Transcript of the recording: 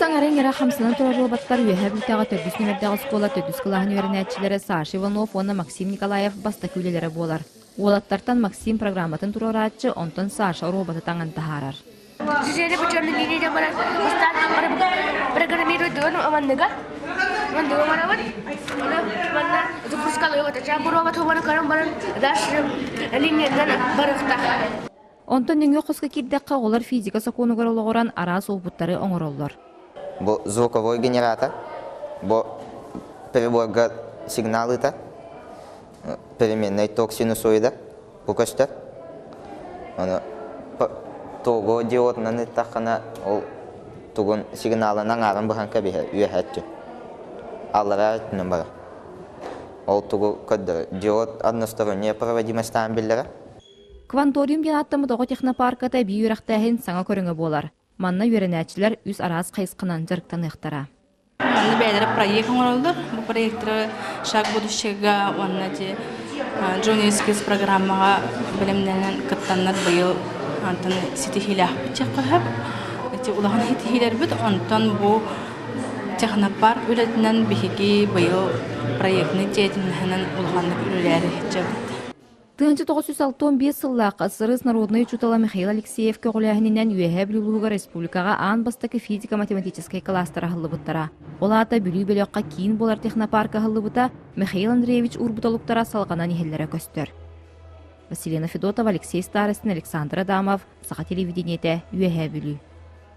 аҥарын хамсанан турар роботтар Үөһээ Бүлүүтээҕи төрдүс нүмердээх оскуола төрдүс кылааһын үөрэнээччилэрэ Саша Иванов уонна Максим Николаев бастакы үлэлэрэ буолар. Уолаттартан Максим программатын туруорааччы, онтон Саша роботы таҥан таһаарар. Движение по черной линии диэн баран бастаан программируйдугун манныга манныга барабыт манна запускалыыбыт буруоба туһунан көрөн баран дальше линиянан барыахтаах. Онтон нөҥүө хоско киирдэххэ оҕолор физика сокуонугар олоҕуран араас уопуттары оҥороллор. Бу звуковой генератор, бу приборга сигнал ыытар, переменный ток синусоида бу көстөр. Ону того диодунан ыыттаххына ол тугун сигналын аҥаарын быһан кэбиһэр үөһэ өттүн. Аллараа өттүнэн барар. Ол тугу көрдөрөр? Диод односторонняя проводимостаан биллэрэр. Кванториум диэн ааттаммыт оҕо технопарката эбии үөрэхтээһин саҥа көрүҥэ буолар. Манна үөрэнээччилэр үс араас хайысханан дьарыктаныахтара. Манна бэйэлэрэ проект оҥороллор. Бу проектары «Шаг будущего» уонна Junior Skills программаҕа бэлэмнэнэн кыттаннар быйыл антон ситиһиилээхпит диэххэ сөп. Ити улахан ситиһиилэрбит. Онтон бу технопарк үлэтинэн биһиги быйыл проектный деятельноһынан улаханнык үлэлээри сылдьабыт. 1965 сыллаахха СССР народнай учуутала Михаил Алексеев көҕүлээһининэн Үөһээ Бүлүү улууһугар республикаҕа аан бастакы физико-математическай кылаастар аһыллыбыттара. Ол аата Бүлүү бөлөххө киин буолар технопарка аһыллыбыта, Михаил Андреевич уурбут олуктара салҕанан иһэллэрэ көстөр. Василина Федотова, Алексей Старостин, Александр Адамов, Саха телевидениетэ, Үөһээ Бүлүү.